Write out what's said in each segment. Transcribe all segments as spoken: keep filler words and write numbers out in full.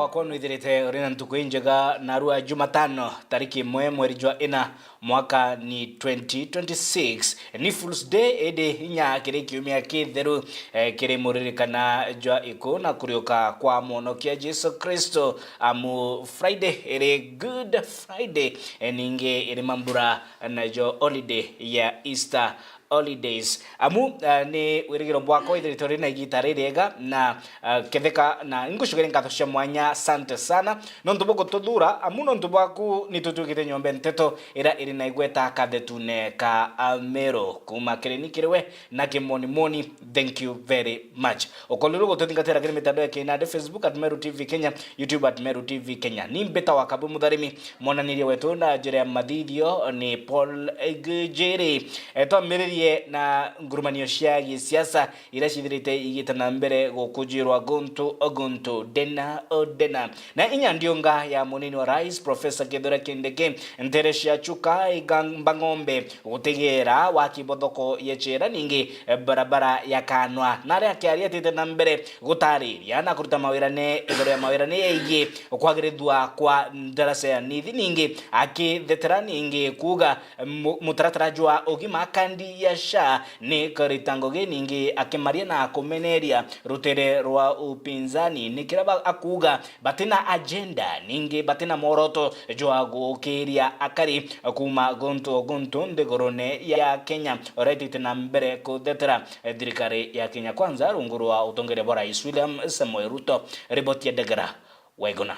Wakwa nwithirite uri na ntuku injega, narua Jumatano, tariki imwe mweri jwa ina, mwaka ni twenty twenty-six. Ni Fool's Day, indi inya kiri kiumia kitheru, eh, kiri muririkana jwa iku na kuriuka kwa Mwonokia Jesu Kristo, amu Friday iri Good Friday, eh, ningi iri mambura najo holiday ya Easter holidays. Amu, ah, ni wirigiro bwakwa withiritwe uri na igita ririega na, ah, ketheka na ingucugire nkatho cia mwanya. Asante sana nontu bwa gututhura, amu nontu bwaku ni tutwikite nyombe nteto ira iri na igweta kathetune ka Ameru. Kuma kiri ni kiri we na kimonimoni, thank you very much. Ukorire gututhingatira kiri mitandao ya kinandi, Facebook at Meru T V Kenya, YouTube at Meru T V Kenya. Ni mbita wa Kabu Mutharimi, monanirie wetu na njira ya mathithio ni Paul Gujiri. E, twambiririe na ngurumanio cia gisiasa iria cithirite igita na mbere gukujirwa guntu o guntu, ndena o ndena. Na inya ndiunga ya munini wa rais, Professor Kithure Kindiki, ntere cia Chuka, Igamba Ng'ombe, gutigera wa kibothoko ya Chera, ningi, eh, barabara ya Kanwa. Na aria akiaria atite na mbere gutariria na kuruta mawira ne iguru ya mawira ne yegie kwagirithua kwa ndaraca ya Nithi, ningi akithetera ningi kuuga mu-, mutaratara jwa ugima, kandi ya SHA, ni karita ngugi, ningi akimaria na kumeneria rutere rwa upinzani, ni kiria ba-, akuuga batina agenda, ningi batina mworoto jwa gukiria akari kuma guntu o guntu nthigurune ya Kenya, uria itite na mbere kuthetera thirikari ya Kenya Kwanza rungu rwa utongeria bwa Rais William Samoei Ruto. Riboti ya Ndegera Waiguna.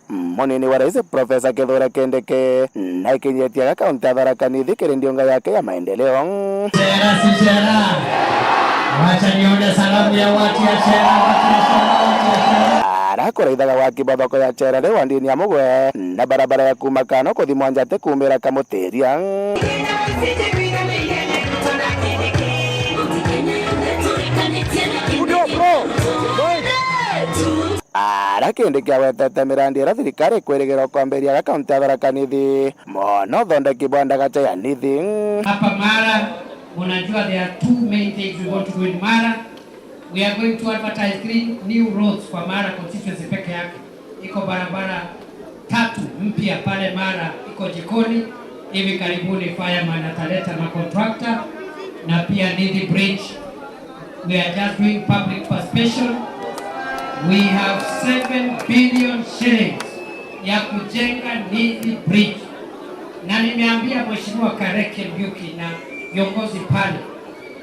Munini wa rais Professor Kithure Kindiki naikinyitie aga kaunti ya Tharaka Nithi kiri ndiunga yake ya maendeleo. Chera si chera. Wacha nione salamu ya watu ya Chera, watu ya Chera, watu ya Chera. Arakuraithaga wa kibothoko ya Chera riu wa ndini ya Mugwe na barabara ya kuma Kano kuthi Mwanja ati kumira Kamutiria. Ara Kindiki awetete mirandi iria thirikari ikwirigirwa kwambiria aga kaunti ya Tharaka Nithi, mono uthondeki bwa ndagacha ya Nithi. Hapa Mara, unajua there are two main things we want to do in Mara. We are going to advertise three new roads for Mara constituency peke yake. Iko barabara tatu mpya pale Mara, iko jikoni, hivi karibuni fireman ataleta macontractor, na pia Nithi Bridge. We are just doing public participation. We have seven billion shillings ya kujenga Nithi Bridge. Na nimeambia Mheshimiwa Kareke Mbiuki na viongozi pale,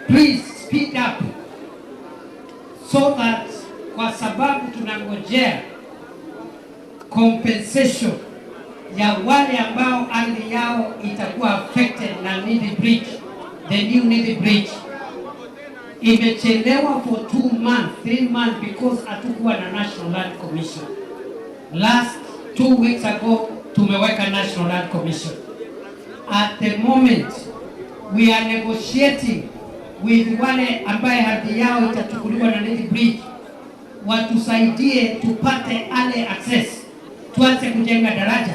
please speed up so that, kwa sababu tunangojea compensation ya wale ambao ardhi yao itakuwa affected na Nithi Bridge, the new Nithi Bridge. Imechelewa for two months, three months because hatukuwa na National Land Commission. Last two weeks ago, tumeweka National Land Commission. At the moment, we are negotiating with wale ambaye ardhi yao itachukuliwa na Nithi Bridge, watusaidie tupate early access, tuanze kujenga daraja.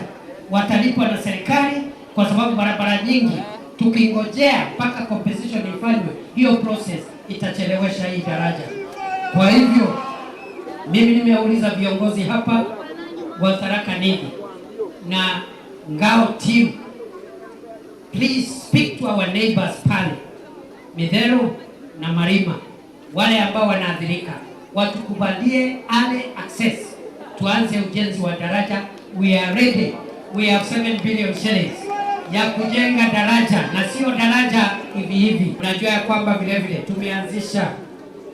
Watalipwa na serikali kwa sababu barabara nyingi, tukingojea mpaka compensation ifanywe, hiyo process itachelewesha hii daraja. Kwa hivyo, mimi nimeuliza viongozi hapa wa Tharaka Nithi na Ngao team, please speak to our neighbors pale Mitheru na Marima, wale ambao wanaathirika, watukubalie early access, tuanze ujenzi wa daraja. We are ready, we have seven billion shillings ya kujenga daraja, na sio daraja hivi hivi. Unajua ya kwamba vile vile tumeanzisha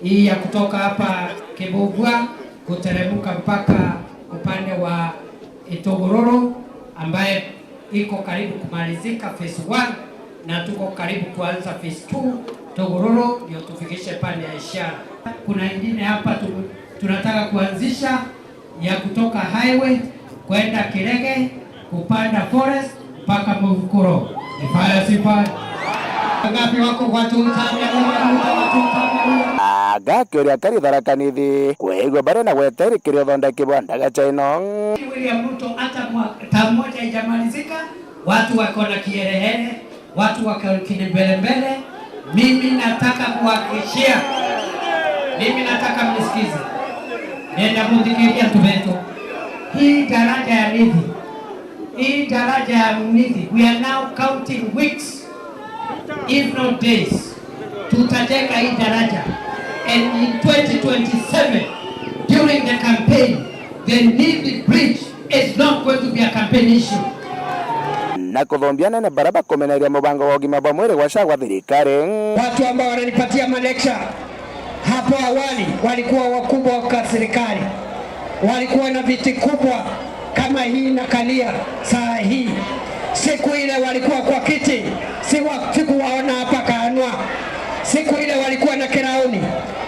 hii ya kutoka hapa Kibubua kuteremka mpaka upande wa Itugururu, ambaye iko karibu kumalizika phase one, na tuko karibu kuanza phase two Tugururu, ndio tufikishe pande ya ishara. Kuna ingine hapa tu-, tunataka kuanzisha ya kutoka highway kwenda Kirege, kupanda forest mpaka Muvukuro. Ni fire, si fire? Ngapi wako kwa tuta? Aga akiuria akari Tharaka Nithi kwigua bari na gweteri kiri uthondeki bwa ndagacha ino. William Ruto, hata mwa-, term moja haijamalizika, watu wako na kiherehere, watu wako kimbelembele. Mimi nataka kuhakikishia Mimi nataka mnisikize. Nenda muthikirie antu betu. Hii daraja ya Nithi. Hii daraja ya Nithi. We are now counting weeks, if not days. Tutajenga hii daraja. And in twenty twenty-seven, during the campaign, the Nithi Bridge is not going to be a campaign issue. Na kuthombia anene baria bakumeneria mubango wa ugima bwa mwiri gwa SHA gwa thirikari. Watu ambao wananipatia malecture hapo awali walikuwa wakubwa wa serikali, walikuwa na viti kubwa kama hii nakalia saa hii. Siku ile walikuwa kwa kiti, si wa-, sikuwaona hapa Kaanwa. Siku ile walikuwa na kirauni,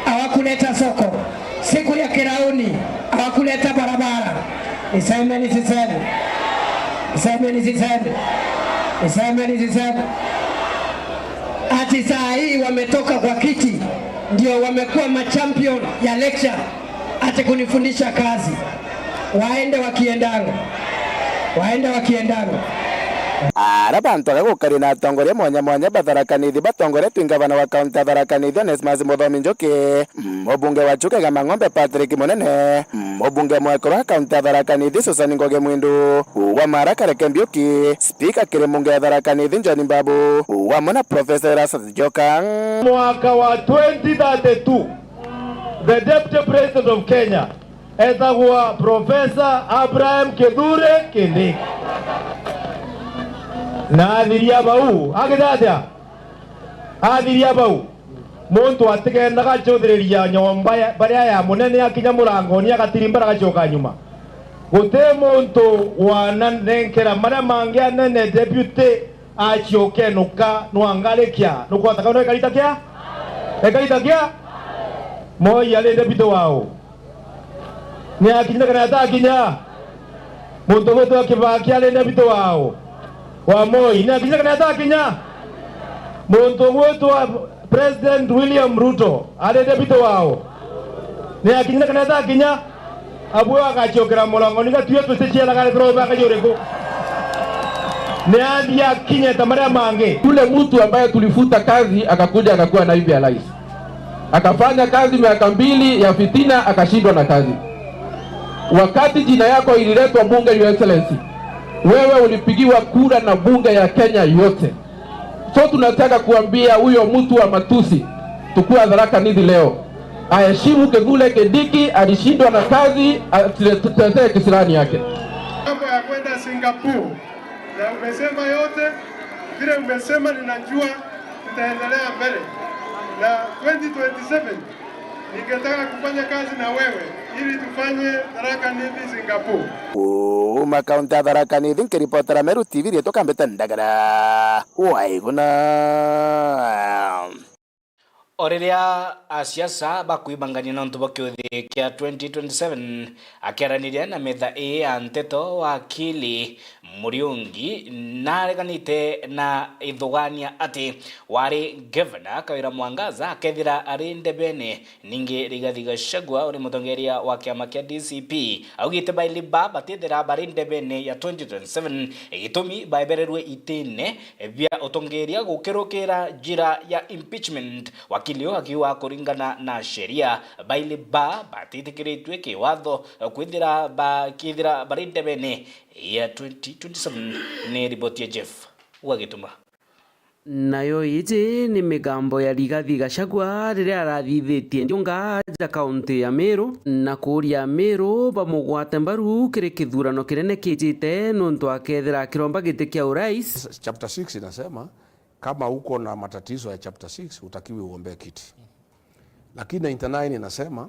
hawakuleta soko. Siku ya kirauni, hawakuleta barabara. Niseme nisiseme? Niseme nisiseme? Niseme nisiseme? Ati saa hii wametoka kwa kiti, ndio wamekuwa machampion ya lecture, ati kunifundisha kazi. Waende wakiendanga. Waende wakiendanga. Ara bantu aga gukari na atongoria mwanya mwanya ba Tharaka Nithi, batongoretwe ni ngavana wa kaunti ya Tharaka Nithi, Onesmus Muthomi Njuki, mubunge wa Chuka Igamba Ng'ombe Patrick Munene, mubunge mwekuru wa kaunti ya Tharaka Nithi, Susan Ngugi Mwindu, wa Mara Kareke Mbiuki, spika kiri mbunge ya Tharaka Nithi, John Mbabu, wa Muna Professor Erastus Njoka. Mwaka wa twenty thirty-two, the Deputy President of Kenya etagwa Professor Abraham Kithure Kindiki. Na athiria bau, agita atia? Athiria bau, muntu atigendaga acuthiriria nyomba ya, baria ya munene, akinya murangoni agatirimba agacoka nyuma. Guti muntu wananenkera maria mangi anene deputy. Acio ukenuka, nwangarikia, nukwata kana ekarita kia? Ekarita kia? Moi ari deputy wao. Ni akinya kana atakinya? Muntu gwitwa Kibaki ari deputy wao. Wa Moi. Ni akinya kana atakinya? Muntu gwitwa President William Ruto ari deputy wao. Ni akinya kana atakinya? Abwe agacokera murango, ni gatue tuciciaraga ri turoba kaji uriku? Ni athia akinyeta maria mangi. Yule mtu ambaye tulifuta kazi akakuja akakuwa naibu ya rais. Akafanya kazi miaka mbili ya fitina, akashindwa na kazi. Wakati jina yako ililetwa bunge, Your Excellency, wewe ulipigiwa kura na bunge ya Kenya yote. So tunataka kuambia huyo mtu wa matusi, tukua Tharaka Nithi leo, aheshimu Kithure Kindiki, alishindwa na kazi, atutetee kisirani yake. Mambo ya kwenda Singapore, na umesema yote, vile umesema ninajua tutaendelea mbele. Na twenty twenty-seven, ningetaka kufanya kazi na wewe ili tufanye Tharaka Nithi Singapore. Kuuma kaunti ya Tharaka Nithi, nkiripotera Meru T V, riitwa Kambita Ndagara Waiguna. O riria asiasa bakwibangania nontu bwa kiuthi kia twenty twenty-seven, akiaraniria na metha ii ya nteto, wakili Muriungi nareganite na ithugania ati wari ngavana Kawira Mwangaza akethira ari ndebene. Ningi Rigathi Gachagua uri mutongeria wa kiama kia D C P augite baili ba batithira bari ndebene ya twenty twenty-seven, gitumi baebererwe itine bia utongeria gukirukira njira ya impeachment. Wakili uyu akiuga kuringana na sheria, baili ba batitikiritue kiwatho kwithira bakithira bari ndebene ya twenty twenty-seven. Ni riboti ya Jeff wa Gituma. Nayo iji ni migambo ya Rigathi Gachagua riria arathithitie njunga ja kaunti ya Meru na kuuria Meru bamugwate mbaru kiri kithurano kinene kijite, nontu akethira akiromba giti kia urais. Chapter six inasema, kama uko na matatizo ya chapter six, utakiwi uombee kiti. Lakini ninety-nine inasema,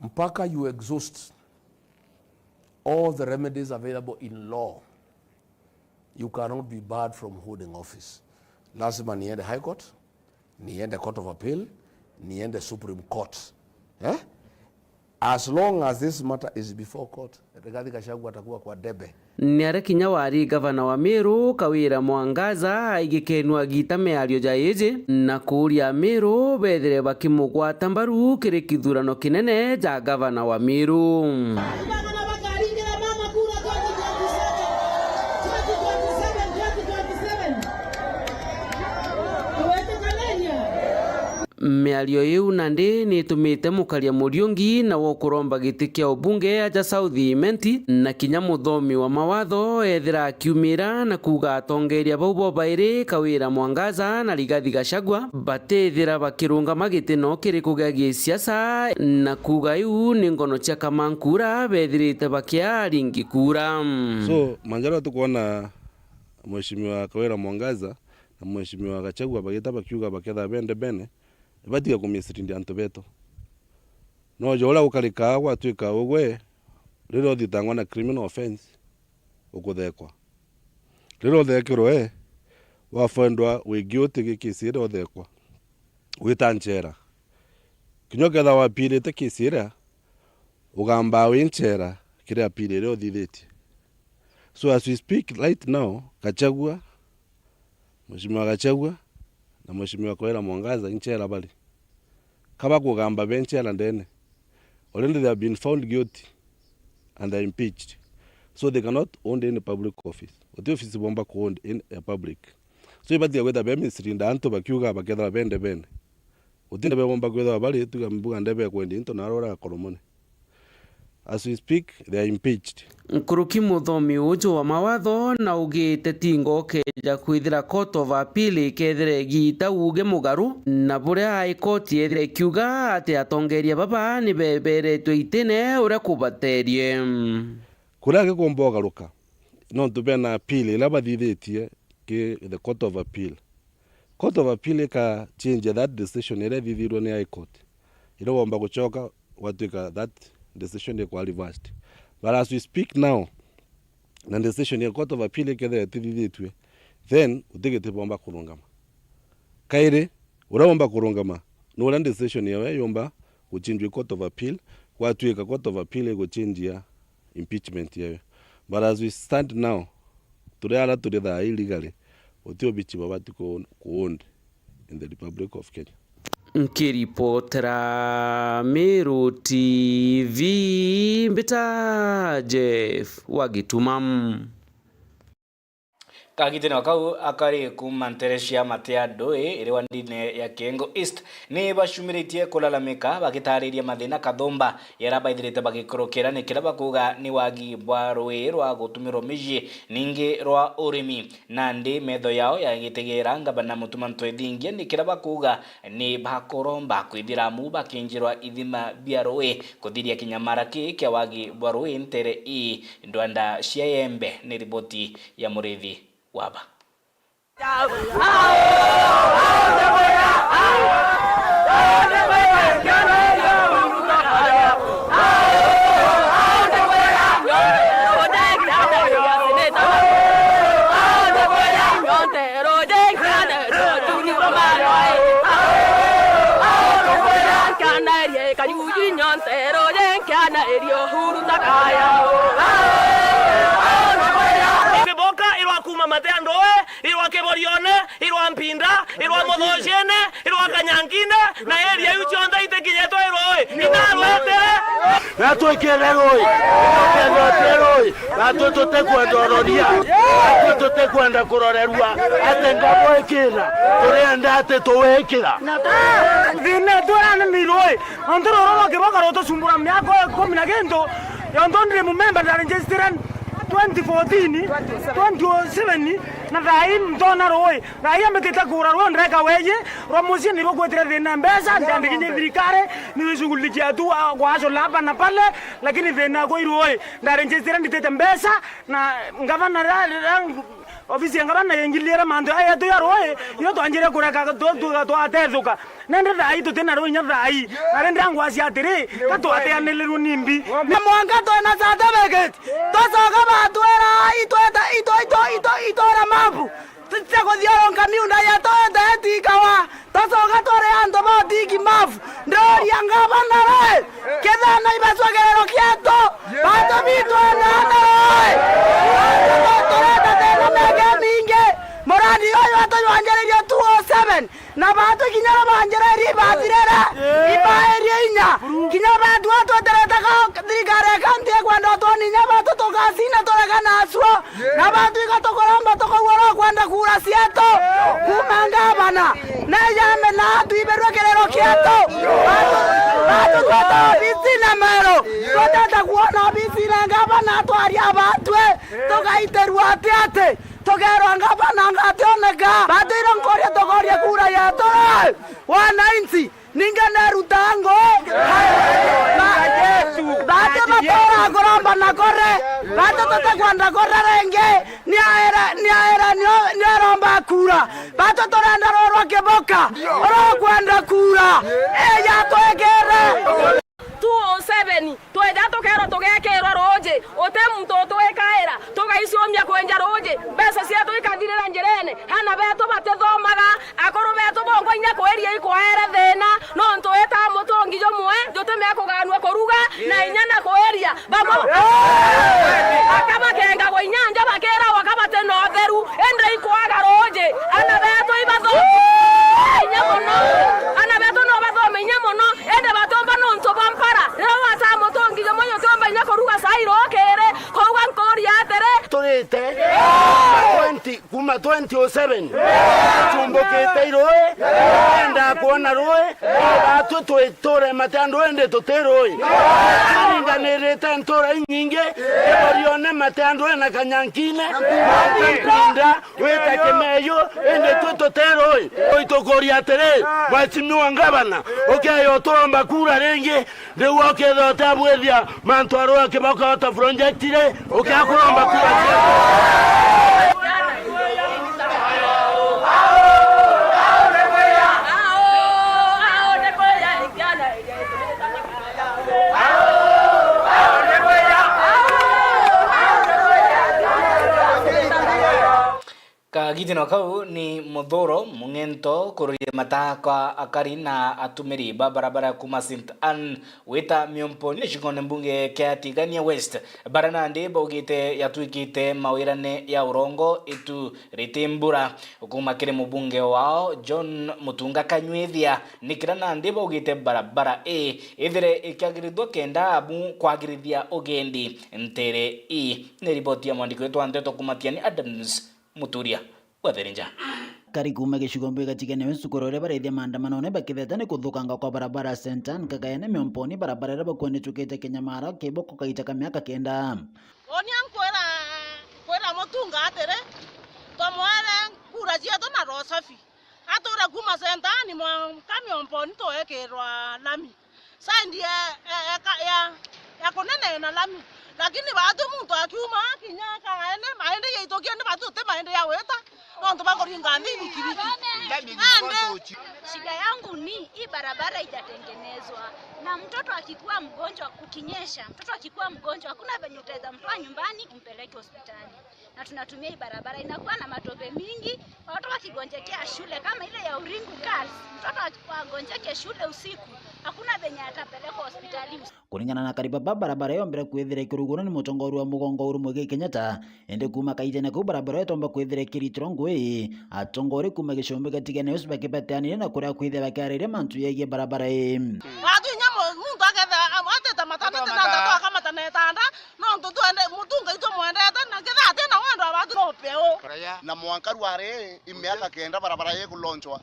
mpaka you exhaust all the remedies available in law, you cannot be barred from holding office. Lazima niende High Court, niende Court of Appeal, niende Supreme Court. Eh? As long as this matter is before court, Rigathi Gachagua atakuwa kwa debe. Ni aria kinya wari gavana wa Meru, Kawira Mwangaza, aigikenua agita miario ja iji na kuuria Meru bethire bakimugwata mbaru kiri kithurano kinene ja gavana wa Meru. Miario iu nandi ni itumite mukaria Muriungi nawe ukuromba giti kia ubunge aja South Imenti, na kinya muthomi wa mawatho ethira akiumira na kuuga atongeria bau bobairi, Kawira Mwangaza na Rigathi Gachagua, batithira bakirungama gitino kiriku gia gisiasa, na kuuga iu ni ngono cia kamankura bethirite bakia aringi kura. So, manjara tukwona Mheshimiwa Kawira Mwangaza na Mheshimiwa Gachagua bagita bakiuga baketha bende bene, batiga kumislead antu betu. No ja uria ukarikaa gwatuika ugwe, riria uthitangwa na criminal offence, ukuthekwa. Riria uthekirwe, wafindwa wi guilty gi kesi iria uthekwa, wita nchera. Kinya ukethirwa wapilite kesi iria, ugambaa wi nchera kiri apili iria uthithitie. So as we speak right now, Gachagua, Mheshimiwa Gachagua na Mheshimiwa Kawira Mwangaza i nchera bari. Ka bakugamba be nchera ndene. Already they have been found guilty and they are impeached. So they cannot hold any public office. Guti office bomba ku hold in a public. So ibatiga gwita be mislead antu bakiuga bakethirwa bende bene. Guti ndebe bomba kwithirwa bari, tuga mbuga ndebe kwendia into na aria urakoromone. As we speak, they are impeached. Nkuruki muthomi uju wa mawatho na ugite tingo ukeja kwithira Court of Appeal ikethira igiita uuge mugaru na buria High Court yethira ikiuga ati atongeria baba ni beberetwe itine uria kubaterie. Kuria gikumba ugaruka, nontu bena appeal iria bathithitie ki the Court of Appeal. Court of Appeal ika change that decision iria ithithirwe ni High Court. Iria womba gucoka, gwatuika that decition ikwa reversed. But as we speak now, na decision ya Court of Appeal ikethira itithithitue, then utigiti bomba kurungama. Kairi, uria womba kurungama ni uria decision yawe yomba guchinjwa i Court of Appeal, gwatuika Court of Appeal iguchinjia impeachment yayo. But as we stand now, turi ara turi thaa ii legally, guti ubichi babati ku, ku hold in the Republic of Kenya. Nkiripotera Meru T V, mbita Jeff wa Gituma. Kagitene o kau akari kuuma ntere cia Matea Ndui iri wandine ya Kiengo East ni bacumiritie kulalamika bagitariria mathina kathumba yara baithirite bagikurukira ni kira bakuga ni wagi bwa rui rwa gutumirwa miji ningi rwa urimi. Nandi metho yao yagitigira ngavana Mutuma M'Ethingia ni kira bakuga ni bakuromba kwithira amu bakinjirwa ithima bia rui kuthiria kinyamara ki kia wagi bwa rui ntere ii ndwanda cia Iembe. Ni riboti ya Murithi Waba. Miboka irwa kuuma Matea Ndui, irwa Kiborione, irwa Mpinda, irwa Muthucine, irwa Kanyangine, na area iu cionthe itikinyetwe i rui, inarwetere. Na twikire rui, tukethwa ti rui, natwi tutikwenda uroria, natwi tutikwenda kurorerua, ati ngabwikira, turienda ati tuwikira. Thina twirane ni rui, nontu ruru rwa Kiboka rutucumbura miaka ikumi na kintu, yontu ndi mumemba nda registered twenty fourteen, twenty oh seven, na thaa ii ntona rui. Thaa ii ambitite kugura ruu ndeka weeji rwa mucii, nibo gwitire thina mbeca, ndiandikinyie thirikari, ni wishughulikia tu wa, kwa hustle hapa na pale, lakini thina gwa irui, ndaregister nditite mbeca, na ngavana ra, ra, ofisi ya ngavana yengiliere mantu aya yetu ya rui, iro twanjire kureka tu, tu, twatethuka. Nandi thaa ii tutina ruu inya thaa ii, na rindi angwacia atiri, ka twateanilirwe nimbi? Na mwanka twina certificate, twacoka batwira itwete, itwa, itwa, itwa, itwara mabu. Tutia kuthiurunka miunda yetu ite itikawa. Twacoka twari antu ba utiki mabu. Ndoria ngavana ri, kethira na ibacwa kirero kietu, bantu bitu anaana ri. Antu bo turenda thina miaka mingi. Murandi uyu wetu jwanjiririe two oh seven. Na baatu kinya baria banjireri ibathirire, ibairie inya. Kinya baatu atweterete ka thirikari ya kaunti ikwenda utwoni inya baatu tugacina turega nacio, na batwika tukuromba tukaugua ro kwenda kura cietu kuuma ngavana, na yamena atwiberwe kirero kietu. Batu, batu tweta obisi na Meru, tuteta kuona obisi na ngavana atwaria batwi, tugaiterua ati ati, tukerwa ngavana ngationeka. Batwire nkoria tukoria kura yetu ri, wananchi. Ninga neruta ngui. Ba-, bati batora kuromba na kore. Bati tutakwenda kore ringi. Niaera, niaera nio, niaromba kura. Bati turenda rorwa kiboka. Urokwenda kura. Eja twekere. Two oh seven. Tweja tukeerwa tugekirwa ruuji, uti muntu utwikaira, tugaiciumia kwenja ruuji, mbeca cietu ikathirira njirene, aana betu batithomaga, akuru betu bongwa inya kwiria ikwaere thina, nontu ita mutungi jumwe jutimea kuganua kuruga na inya na kwiria. Bamwe aka bakengagwa inya nja bakiragwa ka bati na utheru, indi ikwaga ruuji, aana betu ibathome inya mono, aana betu no bathome inya mono, indi batomba nontu bwa mpara. Riria wataa mutungi jumwe utiumba inya kuruga cai rukiri, kouga nkuria atiri. Turite twenty, kuma twenty oh seven, tumbukite irui, twendaa kwona rui, batwi twi-, turemate andu indi tuti rui. Turinganirite ntura inyingi, iborione mate andu ena kanyankine, mate mpinda, wita kimeyu, indi twi tuti rui. Itukuria atiri, Mheshimiwa Ngavana, ukeya uturomba kura ringi, riu ukethira utabwithia mantu arua kiboko ota project ri, ukia kuromba kura cia Kagitino kau ni Muthuro Mung'ento kururia mata kwa akari na atumiri ba barabara kuma Saint Anne gwita Miomponi gicigone mbunge kia Tigania West, bara nandi baugite yatwikite mawirane ya urongo itu riti mbura. Kuma kiri mubunge wao John Mutunga Kanywithia, ni kira nandi baugite barabara ii ithire ikiagirithua kenda abu kwagirithia ugendi ntere ii. Ni riboti ya mwandiki wetu wa nteto kuma Tiani Adams. Muturia wa Thirinja. Akari kuma gicigo mbui gatigene we cukuru uria baraithia maandamanone bakitheta ni kuthukanga kwa barabara Saint Anne Kagayane Miomponi, barabara iria bakuwa ni tukite kinyamara kiboko kaita ka miaka kenda. Unia nkwira, nkwira Mutunga atiri, twamwere kura cietu na roho safi. Ature kuma Saint Anne mwanka Miomponi twekirwa lami. Side ya, ya, ya, ya, ya kunene na lami. Lakini batu muntu akiuma kinya Kagaene, maende yaitukia ni batu uti maende ya gwita. Nontu bakuringa nthi bikibiki. Ande. Shida yangu ni hii barabara haijatengenezwa. Na mtoto akikuwa mgonjwa, kukinyesha, mtoto akikuwa mgonjwa, hakuna venye utaweza mtoa nyumbani umpeleke hospitali. Na tunatumia hii barabara, inakuwa na matope mingi, watoto wakigonjekea shule kama ile ya Uringu Girls, mtoto akigonjeke shule usiku, hakuna venye atapelekwa hospitali usiku. Kuringana na akari baba, barabara iyo mbere kwithira ikirugurwa ni mutongoria wa mugongo Uhuru Muigai Kenyatta, indi kuma kaitene kau barabara iyo itomba kwithira ikiritirwa ngui, atongoria kuma gicumbi gatigene ucio bakibateanire na kuria kwithira bakiariria mantu yegie barabara ii. Watu inya mu-, muntu akethira am-, atete matandatu, akamata na itanda, nontu twende, Mutunga itwe mwendete, na kethira atina wendo wa batu no peu. Na mwanka rwari i miaka kenda barabara ii kulonchwa.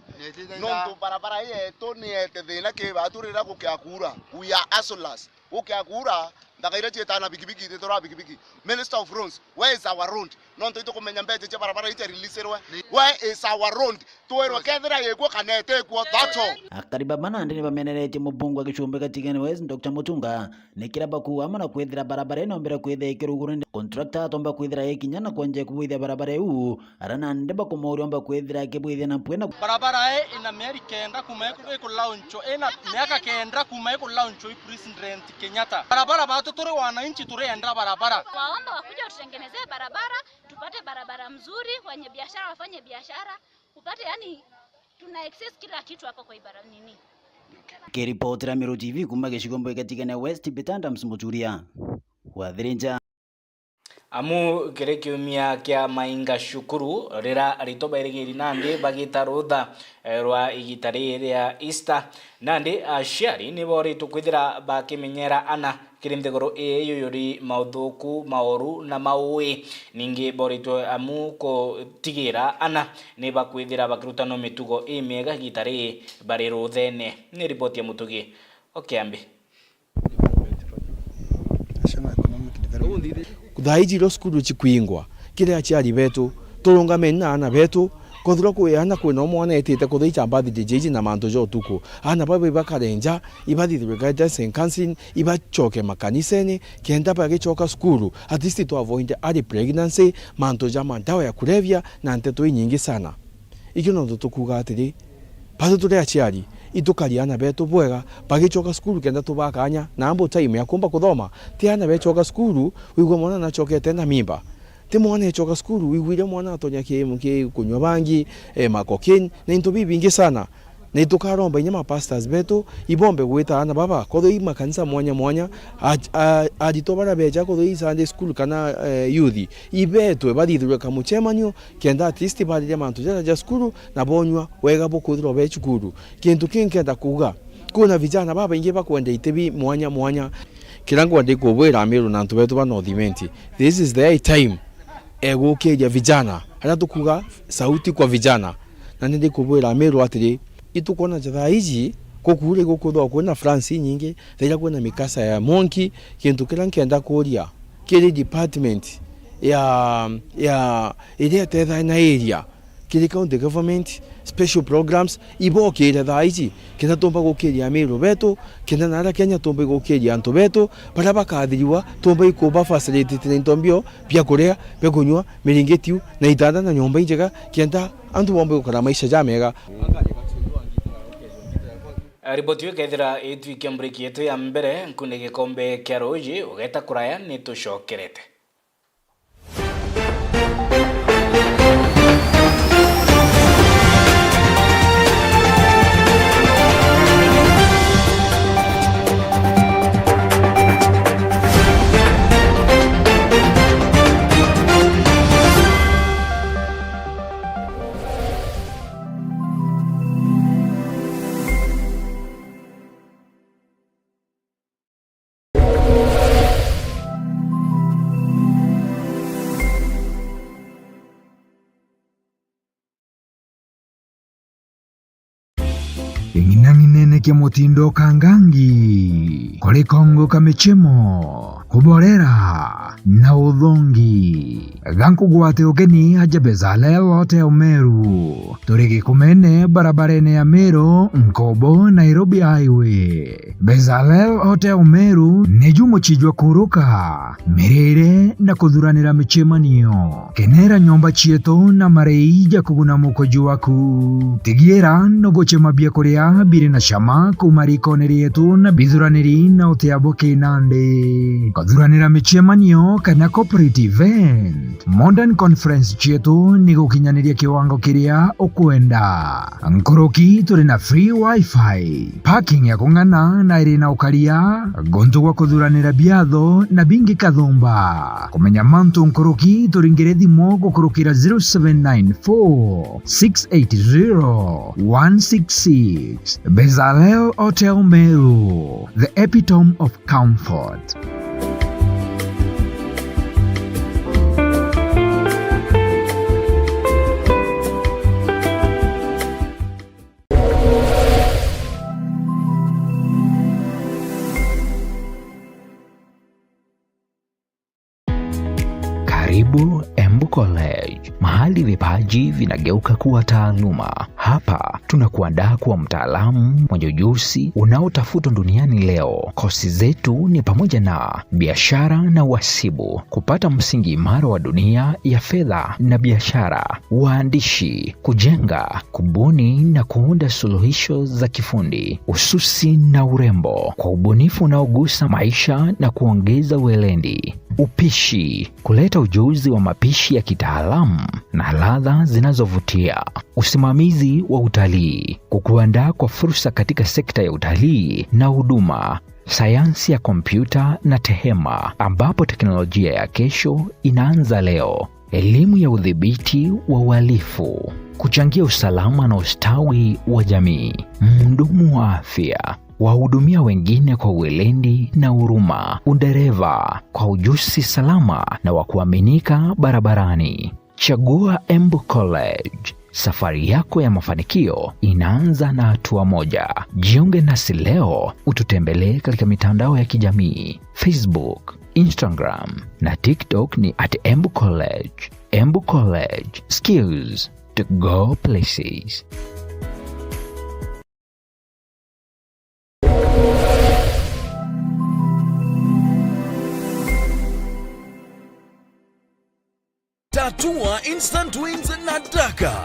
Nontu barabara ii yetu ni yete thina ki batu riria gukia kuura. We are hustlers. Gukia kuura, nthaka iria ciitaga na bikibiki ititwara bikibiki. Minister of Roads, where is our road? Nontu itukumenya mbeca cia barabara ii cia release-rwe. Where is our road? Twirwe kethira ikwo kana itikwo, that's all. Akari baba nandi ni bameneretie mubunge wa gicumbi gatigene West, Doctor Mutunga, ni kira bakuuga amwe na kwithira barabara ino mbere kwithira ikirugurwa ni contractor atomba kwithira ikinya na kwenja kubuithia barabara iu, ara nandi bakumauria omba kwithira akibuithia na mpwi na barabara ii ina mieri kenda kuma iku-, ikulaunchwa, ina miaka kenda kuma ikulaunchwa i President Kenyatta. Barabara batu turi wananchi turienda barabara. Waomba wakuje watutengenezee barabara, tupate barabara mzuri, wenye biashara wafanye biashara, upate, yani, tuna access kila kitu hapo kwa ibara nini. Kiripotera Meru T V kuma gicigo mbui gatigene West, Bitanda Msumuturia wa Thirinja. Amu kiri kiumia kia Mainga Cukuru, rira aritwa bairigiri nandi bagita rutha, eh, rwa igita riri ria Easter, nandi aciari ni boritwe kwithira bakimenyera ana kiri nthiguru ii yuyuri mauthuku, maoru na maui. Ningi boritwe amu kutigira ana ni bakwithira bakirutanwa mitugo imiega igita riri bari ruthene. Ni ripoti ya Mutugi o Kiambi. Thaa iji irio cukuru cikwingwa, kiri aciari betu, turungameni na aana betu, kwethirwa kwi aana, kwina umwe aana etite kuthaicha birthday ja iji na mantu ja utuku, aana baba ibakare nja, ibathithirwe guidance and counseling, ibachoke makanisene, kenda bagichoka cukuru, at least to avoid early pregnancy, mantu ja mandawa ya kulevya na nteto inyingi sana. Ikio nontu tukuuga atiri, batu turi aciari, itukari aana betu bwega, bagichoka cukuru kenda tubaa kanya, na ample time ya kumba kuthoma. Ti aana bechoka cukuru, wigua mwana nachokete na mimba. Ti mwana echoka cukuru, wigwire mwana atonya ki, ki kunywa bangi, eh, ma cocaine, na into bibingi sana. Na itukaromba inya ma pastors betu, ibombe gwita aana baba, kwethirwa i makanisa mwanya mwanya, a-, a-, aritwa baria beja, kwethirwa i Sunday school kana, eh, youth, ibetwe bathithirwe kamuchemanio, kenda at least bariria mantu jaria ja cukuru na bonyua wega bukwithirwa be cukuru. Kintu kingi nkenda kuuga, kwina vijana babaingi bakwenda itebi mwanya mwanya. Kiria nkwenda kubwira Amiru na antu betu ba North Imenti, this is the high time egukiria vijana, aria tukuuga sauti kwa vijana. Na ni ndikubwira Amiru atiri, itukwona ja thaa iji, kukuura igukwithirwa kwina floods inyingi, thaira kwina mikasa ya mwanki. Kintu kiria nkenda kuuria kiri department ya, ya iria itethagia na area, kiri county government, special programs, ibokire thaa iji, kenda tumba gukiria Amiru betu, kenda na aria Kenya tumba gukiria antu betu, baria bakathiriwa, tumba ikuba facilitate na into mbio bia kuria, bia kunywa, miringiti iu, na itanda na nyomba injega, kenda antu bombe gukara maisha jamega. Riboti iu ikethira itwikia mburiki yetu ya mbere, nkunde gikombe kia ruuji, ugeta kuraya, ni tucokerete. Ng'inang'inene kia mutindo kangangi, kuri kongo ka michemo, kuborera na uthongi. Gankugwate ugeni aja Bezalel Hotel Meru. Turi Gikumene, barabarene ya Meru, Nkobo, Nairobi Highway. Bezalel Hotel Meru niju mucii jwa kuruka, mirire na kuthuranira michemanio. Kenera nyomba cietu na marei ja kuguna mukoji waku. Tigiira nuguchema biakuria biri na cama kuuma rikone rietu na bithuraniri na utia bwa kinandi. Kuthuranira michemanio kana corporate event, modern conference cietu ni gukinyaniria kiwango kiria ukwenda. Nkuruki turi na free wifi, parking ya kung'ana na iri na ukaria, guntu gwa kuthuranira biatho na bingi kathumba. Kumenya mantu nkuruki, turingire thimu gukurukira zero seven nine four, six eight zero, one six six. Bezalel Hotel Meru, the epitome of comfort. Karibu Embu College, mahali vipaji vinageuka kuwa taaluma. Hapa tunakuandaa kuwa mtaalamu mwenye ujuzi unaotafutwa duniani leo. Kosi zetu ni pamoja na biashara na uhasibu, kupata msingi imara wa dunia ya fedha na biashara, uandishi, kujenga, kubuni na kuunda suluhisho za kifundi, ususi na urembo, kwa ubunifu unaogusa maisha na kuongeza weledi, upishi, kuleta ujuzi wa mapishi ya kitaalamu na ladha zinazovutia, usimamizi wa utalii, kukuandaa kwa fursa katika sekta ya utalii na huduma, sayansi ya kompyuta na tehema, ambapo teknolojia ya kesho inaanza leo. Elimu ya udhibiti wa uhalifu, kuchangia usalama na ustawi wa jamii. Mhudumu wa afya, wahudumia wengine kwa weledi na huruma. Udereva, kwa ujuzi salama na wa kuaminika barabarani. Chagua Embu College. Safari yako ya mafanikio inaanza na hatua moja. Jiunge nasi leo, ututembelee katika mitandao ya kijamii, Facebook, Instagram na TikTok ni at Embu College. Embu College, skills to go places. Tatua instant wins na Daka.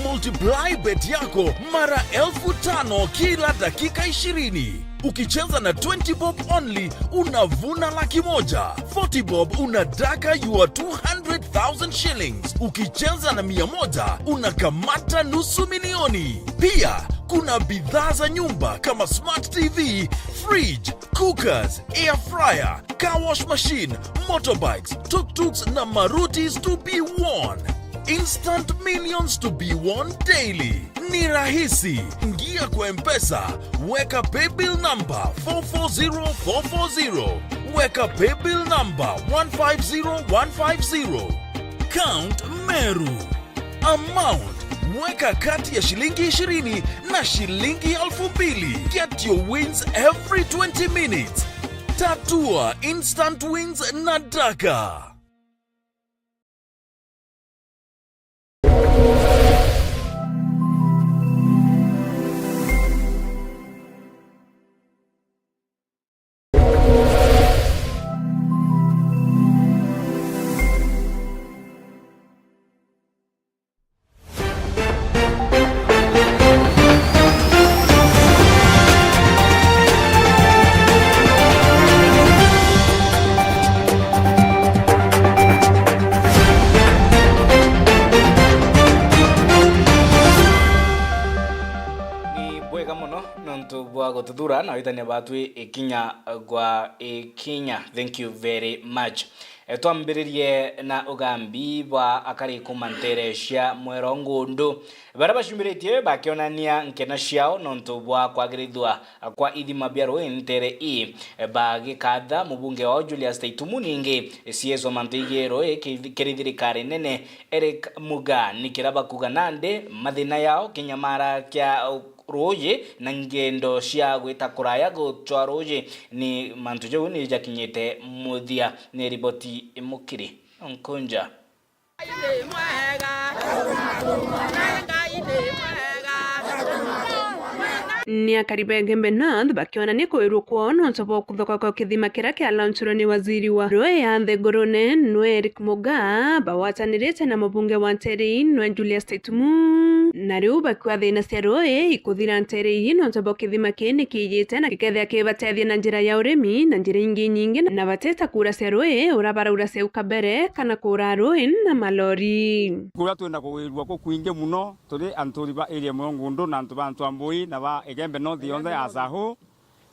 Multiply bet yako mara elfu tano kila dakika ishirini. Ukicheza na twenty bob only, unavuna laki moja. Forty bob, una Daka your two hundred thousand shillings. Ukicheza na mia moja, unakamata nusu milioni. Pia, kuna bidhaa za nyumba kama smart T V, fridge, cookers, air fryer, car wash machine, motorbikes, tuk-tuks na marutis to be won. Instant millions to be won daily. Ni rahisi. Ingia kwa M-Pesa, weka paybill number four four zero four four zero, weka paybill number one five zero one five zero. Count Meru. Amount, weka kati ya shilingi ishirini na shilingi elfu mbili. Get your wins every twenty minutes. Tatua instant wins na Daka. Ni bwega mono nontu bwa gututhura na witania batwi ikinya gwa ikinya. Thank you very much. E, twambiririe na ugambi bwa akari kuma ntere cia Mwero Ngundu, baria baciumbiritie bakionania nkena ciao nontu bwa kwagirithua kwa ithima bia rui ntere ii, e, bagikatha mubunge wao Julius Taitumu. Ningi, e, C S wa mantu igii rui ki-, kiri thirikari nene Eric Muga, ni kiria bakuga nandi mathina yao kinyamara kia ruuji na ngendo cia gwita kuraya gucwa ruuji, ni mantu jau ni jakinyite muthia. Ni riboti mukiri Nkunja. Ni akari ba Igembe North bakionania kwirua kwao nontu bwa kuthoka kwa kithima kiria kia launchirwe ni waziri wa ruuji ya nthigurune nwe Eric Muga, bagwatanirite na mubunge wa ntere ii nwe Julius Taitumu. Na riu bakiuga thina cia ruuji ikuthira ntere ii nontu bwa kithima kii ni kiijite na gikethia kibatethia na njira ya urimi na njira ingi inyingi, na batita kuura cia ruuji uria baraura cia uka mbere kana kuura ruuji na malori. Kuria twina kuwirua kukwingi muno, turi anturi ba area Mwero Ngundu na antu ba Ntwambui na ba Igembe North yonthe ya Sahu.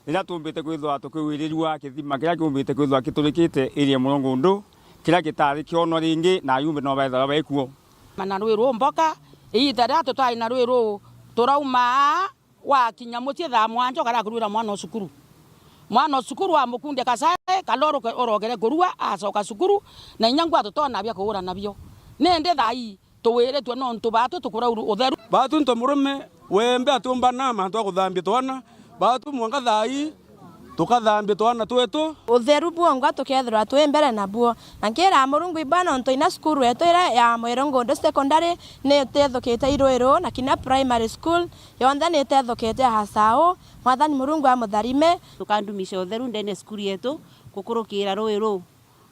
Riria tuumbite kwithirwa tukiwirirua kithima kiria kiumbite kwithirwa kiturikite area Mwero Ngundu, kiria gitari kionwa ringi, na ayumbe no bethagwa baikuo. Mana rui ruu mboka, iita riria tutari na rui ruu, turauma aa, wakinya mucii thaa mwanja ukara kurwira mwana o cukuru. Mwana o cukuru amukundia kacae, kana uroke-, urokere kurua, acoka cukuru, na inya ngua tutona bia kugura nabio. Nindi thaa ii, tuwiritue nontu baatu tukurauru utheru. Baatu nto murume wembe atiumba na mantu a kuthambia twana, baatu mwanka thaa ii tukathambia twana twetu. Utheru bwongwa tukethirwa twi mbere nabuo. Na nkiraa Murungu iba nontu inya cukuru yetu iria ya Mwiro Ngundu Secondary ni itethukite i rui ruu, na kinya primary school yonthe ni itethukite a Saau. Mwathani Murungu amutharime. Tukandumisha utheru ndene cukuru yetu gukurukira rui ruu.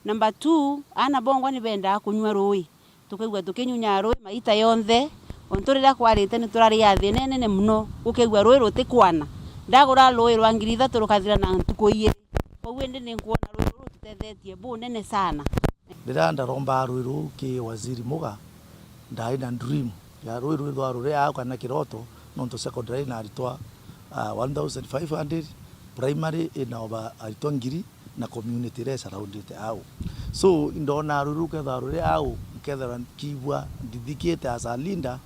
Number two, aana bongwa ni bendaa kunyua ruui. Tukaigua tukinyunyaa ruui maita yonthe. Ontu riria kwarite ni turaria thina inene mono, ukaigua ruui rutikwana. Ndagura ruui rwa ngiri ithatu rukathira na ntuku iiri. Kwou indi ni nkwona ruui ruru rututethetie bunene sana. Riria ndaromba ruui ruu ki Waziri Muga, ndaari na dream ya ruui ruu rwithirwa ruri aa kana kiroto, nontu secondary ina aritwa, ah, one thousand five hundred, Primary ina over aritwa ngiri na community iria isurroundite au. So, indona ruru rukethirwa ruri au, nkethirwa nkiigua ndithikite as a leader,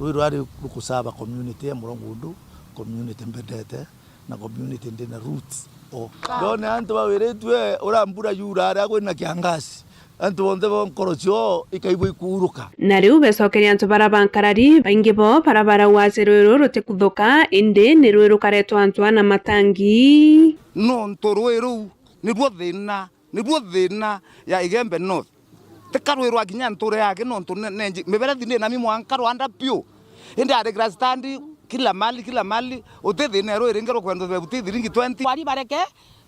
ruri rwari rukusava community ya Murongundu, community mbendete, na community ndina roots o. Ndone antu bawiritue, uria mbura yura aria kwina kiangasi, antu bonthe bo nkoro ciao ikaigua ikuuruka. Na riu becokeria antu bara ba nkarari, baingi bo bara barauga ati rwiru rutikuthuka, indi ni rwi rukaretwa antu ana matangi. Nontu rwi ruu niruo thina, niruo thina ya Igembe North. Tika rwi rwa kinya nture yake, nontu ne-, nenji-, miberethi ni nami mwanka rwanda piu. Indi ari grasstand kila mali, kila mali, uti thina rwi ringi rukwenda bebuti thiringi twenty. Kwari bareke,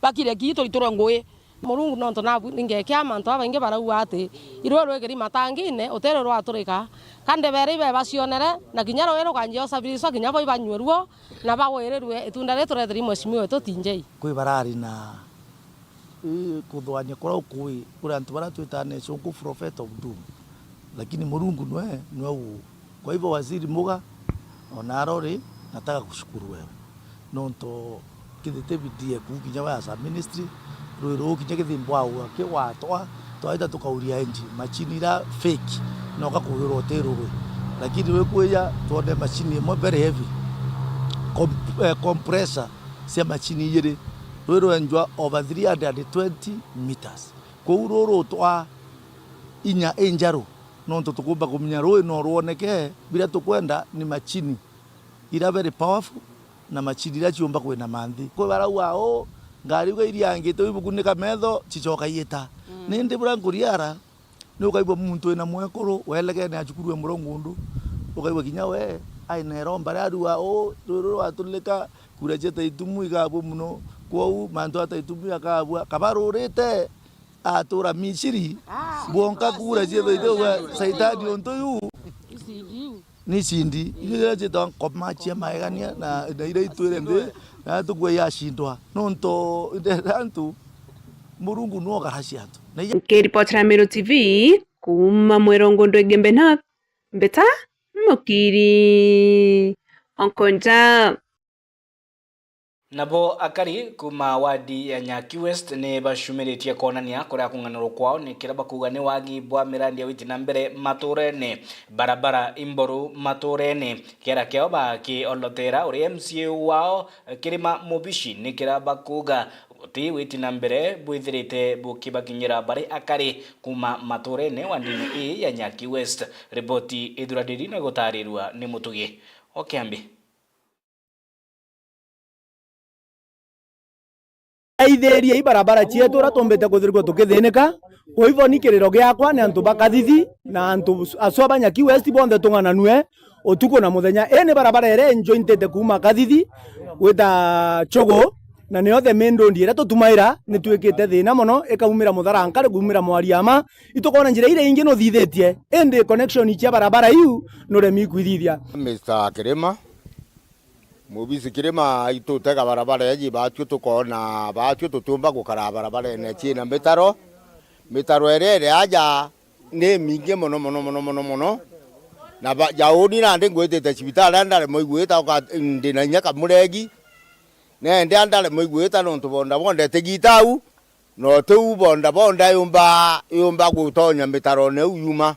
bakire ki turiturwe ngui. Murungu nontu nabu ningekia mantu babaingi barauga ati irwe rwikiri matangine, uti rwi rwaturika. Ka ndebere ibe bacionere, na kinya rwi rukanjia usabiriswa, kinya bo ibanyue ruo, na bagwirirue itunda riri turetheri mheshimiwa wetu T J. Kwi barari na, ii, kuthwania kuria ukui, kuri antu baria twitaga na gicunku prophet of doom. Lakini Murungu nwe, nwe uu. Kwa hivyo Waziri Muga, ona arori, nataka kushukuru wewe. Nontu kithite bidii eku kinya we as a ministry, rwi ruu kinya kithimbwaua kigwatwa, twaita tukauria engine, machine ira fake, noka kuurira uti rugwi. Lakini rwi kwija, twone machine imwe very heavy, comp-, eh, compressor cia machine ijiri, rwi rwenjwa over three hundred twenty meters. Kwou ruru twa inya injaru, nontu tukumba kumenya rui no rwoneke, biria tukwenda ni machini ira very powerful na machini ira ciumba kwina manthi. Kwi barauga uu, ngari uga iriangite wibukunika metho, cicoka iita. Mm. Nindi buria nkuriara, ni ukaigua muntu wina mwekuru, welegene acukuru e Murongundu, ukaigua kinya we, aina iromba ria riuga uu, ruru rwaturika, kura cia Taitumu igabua muno. Kwou mantu a Taitumu akabua, kaba rurite, atura Misiri, bwonka kura ciethwa ithiuga Saitani untu yu ni cindi. Iria cietwa nkoma cia maegania na, na iria itwire nthi, na tukua yacindwa. Nontu ndenda antu, Murungu nwe ugaracia antu. Na iya- Nkiripotera Meru T V, kuuma Mwerongo Ndwege Mbenak, mbeta Mukiri Onkonja. Nabo akari kuuma wadi ya Nyaki West ni bacumiritie kwonania kuria kung'anirwa kwao ni kiria bakuuga ni wagi bwa mirandi ya witi na mbere maturene, barabara imboru maturene. Kiara kiao bakiolotera uri M C A wao Kirima Mubici ni kiria bakuuga guti witi na mbere bwithirite bukibakinyira bari akari kuuma maturene wadini ii ya Nyaki West. Riboti ithuraniri na gutarirua ni Mutugi o Kiambi. Aithirie i barabara cietu uria tumbite kwithirwa tukithinika. Kwa hivyo ni kiriro giakwa ni antu ba Kathithi na antu acwa ba Nyaki West bonthe tung'ananue utuku na muthenya. Ii ni barabara iria injointite kuuma Kathithi gwita Chogo, na niyo the main road iria tutumaira ni twikite thina mono, ikaumira Mutharankari kuumira Mwariama. Itukwona njira iria ingi nuthithitie, indi connection cia barabara iu nuremi kwithithia. Mister Kirima, Mubisi Kirima itutega barabara eji batwi tukoona batwi tutiumba gukara barabarene ciina mitaro. Mitaro iria iri aja ni mingi mono, mono, mono, mono, mono. Na ba-, ja uni nandi ngwitite cibitari, ndaremwa igwita, uka-, ndina inya kamuregi. Nende ndaremwa igwita nontu bonda bonda itigita au, na utiu bonda bonda yumba, yumba gutonya mitarone iu yuma.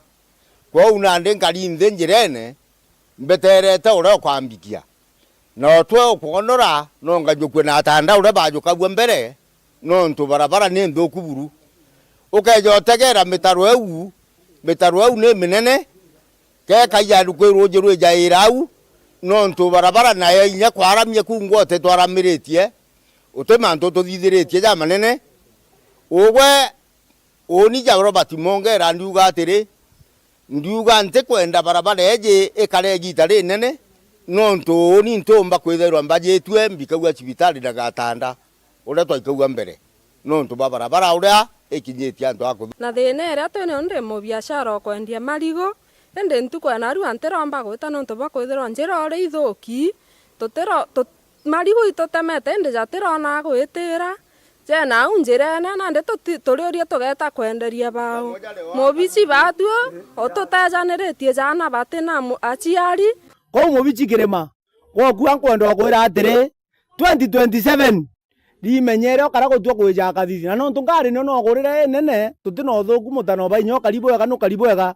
Kwou nandi nkari nthi njirene, mbeterete uria ukambikia. Na utwe ukwonora, no ngajukue na atanda uria bajukagua mbere, nontu barabara ni nthuku buru. Ukeja utegera mitaro iu, mitaro iu ni minene, kekaija ruki ruuji rwijaira au, nontu barabara nayo inya kwaramia kuu ngwote twaramiritie, uti mantu tuthithiritie jamanene. Ugwe, uni ja Robert Mongera ndiuga atiri, ndiuga ntikwenda barabara eji ikare igita rinene, nontu uni ntiumba kwithirwa mbajitue mbikagua cibitari na gatanda uria twaikagua mbere, nontu bwa barabara uria ikinyitie antu a kuthu. Na thina iria twi nayo, ndi mubiashara o kwendia marigu, indi ntuku ya narua ntiromba gwita nontu bwa kwithirwa njira uria ithuki, tutiro-, tu-, marigu itutemete indi jatirona gwitira. Jena au njirene, nandi tuti-, turiuria tugeta kwenderia bau. Mubici batue, ututejaniritie jana batina mu-, aciari. Kwou Mubici Kirima, gwokua nkwenda ukwira atiri, twenty twenty-seven, Rimenyere okara gutua kwija Kathithi. Na nontu ngari nio nogurire inene, tuti na uthuku, mutano ba inya ukari bwega, nukari bwega.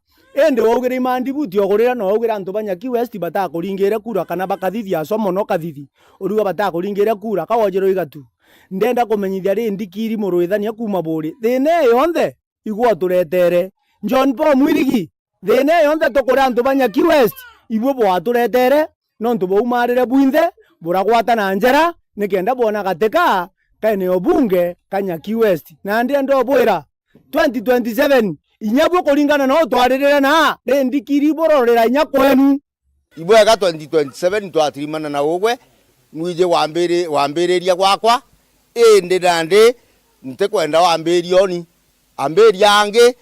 Indi waugire imandibuti ogurire, na waugire antu ba Nyaki West batakuringire kura, kana ba Kathithi aswa mono Kathithi, uriuga batakuringire kura, ka wojirwe igatu. Ndenda kumenyithia ri ndikiri murwithania kuuma Buuri. Thina ii yonthe, igwe uturetere. John Paul Mwirigi, thina ii yonthe tukuria antu ba Nyaki West, ibwe bwaturetere, nontu bwaumarire bwinthe, buragwata na njara, nikenda bwona gatika ka eneo bunge ka Nyaki West. Nandi ndobwira, twenty twenty-seven, inya bwe kuringana na utwaririre na, ri ndikiri burorera inya kwenu. Ibwega twenty twenty-seven twatirimana na ugwe, nwiji wambiri-, wambiriria gwakwa, indi nandi ntikwenda wambiria uni, ambiria angi.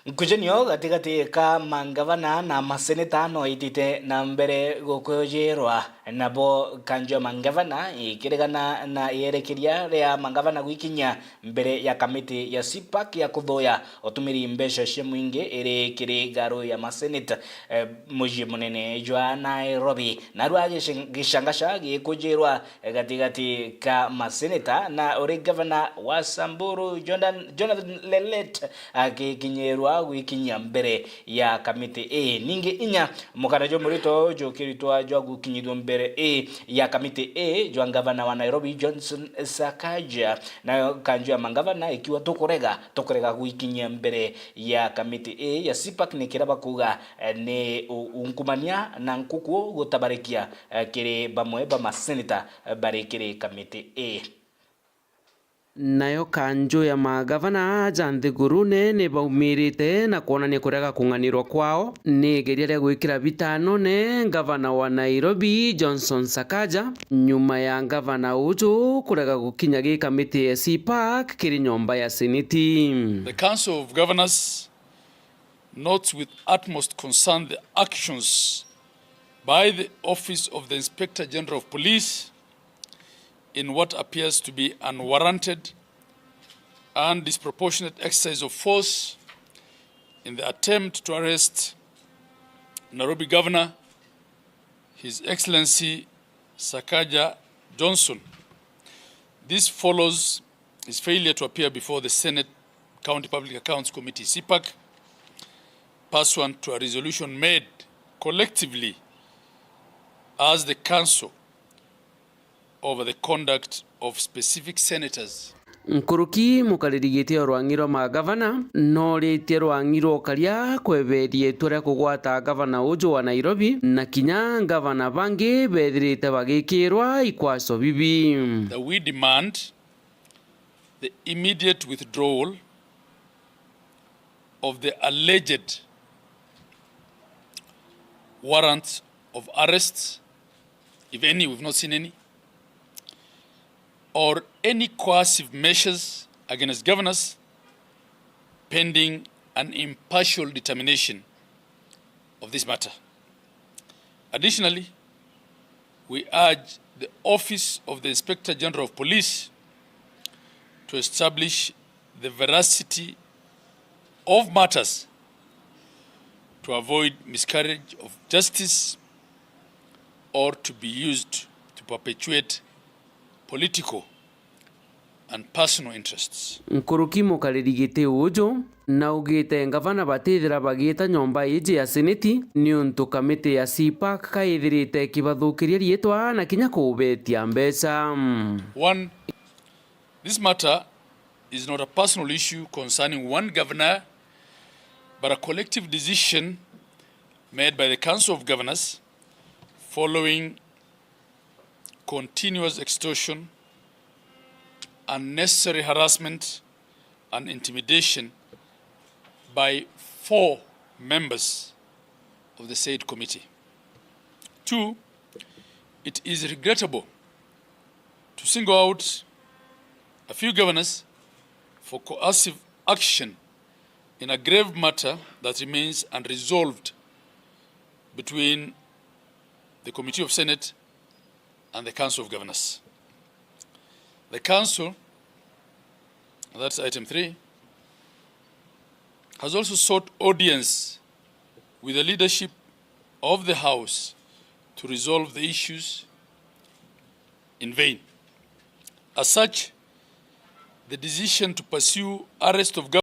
Nkujanio gatigati ka mangavana na maseneta no itite na mbere gukujirwa, nabo kanju ya mangavana ikiregana na ierekeria ria mangavana gwikinyia mbere ya kamiti ya CPAC ya kuthuya utumiri mbeca cia mwingi iri kiri ngaru ya maseneta, eh, mucii munene jwa Nairobi. Narua gicangaca gikujirwa gatigati ka maseneta na uri gavana wa Samburu, Jordan, Jonathan Lelet, akikinyirwa gwikinyia mbere ya kamiti ii. Ningi inya mukana jwa murito jukiritwa jwa gukinyithua mbere ii ya kamiti ii jwa ngavana wa Nairobi, Johnson Sakaja. Nayo kanju ya mangavana ikiuga, tukurega, tukurega gwikinyia mbere ya kamiti ii ya CPAC, ni kiria bakuuga, eh, ni u-, unkumania na nkuku gutabarikia, eh, kiri bamwe ba maseneta, eh, bari kiri kamiti ii. Nayo kanju ya magavana ja nthigurune ni baumirite na kwonania kurega kung'anirwa kwao ni igeria ria gwikira bitanone ngavana wa Nairobi, Johnson Sakaja, nyuma ya ngavana uju kurega gukinya gi kamiti ya CPAC kiri nyomba ya seneti. The Council of Governors notes with utmost concern the actions by the Office of the Inspector General of Police in what appears to be unwarranted and disproportionate exercise of force in the attempt to arrest Nairobi Governor, His Excellency Sakaja Johnson. This follows his failure to appear before the Senate County Public Accounts Committee, CPAC, pursuant to a resolution made collectively as the Council over the conduct of specific senators. Nkuruki mukariri giti o rwang'i rwa magavana, noritie rwang'i rwa ukaria kweberia itua ria kugwata gavana uju wa Nairobi, na kinya ngavana bangi bethirite bagikirwa ikwaso bibi. That we demand the immediate withdrawal of the alleged warrants of arrest, if any, we've not seen any, or any coercive measures against governors pending an impartial determination of this matter. Additionally, we urge the Office of the Inspector General of Police to establish the veracity of matters to avoid miscarriage of justice or to be used to perpetuate political and personal interests. Nkuruki mukariri giti uju naugite ngavana batithira bagiita nyomba iji ya seneti niuntu kamiti ya CPAC kaithirite ikibathukiria riitwa na kinya kubetia mbeca. One, this matter is not a personal issue concerning one governor, but a collective decision made by the Council of Governors following continuous extortion, unnecessary harassment, and intimidation by four members of the said committee. Two, it is regrettable to single out a few governors for coercive action in a grave matter that remains unresolved between the Committee of Senate and the Council of Governors. The Council, that's item three, has also sought audience with the leadership of the House to resolve the issues in vain. As such, the decision to pursue arrest of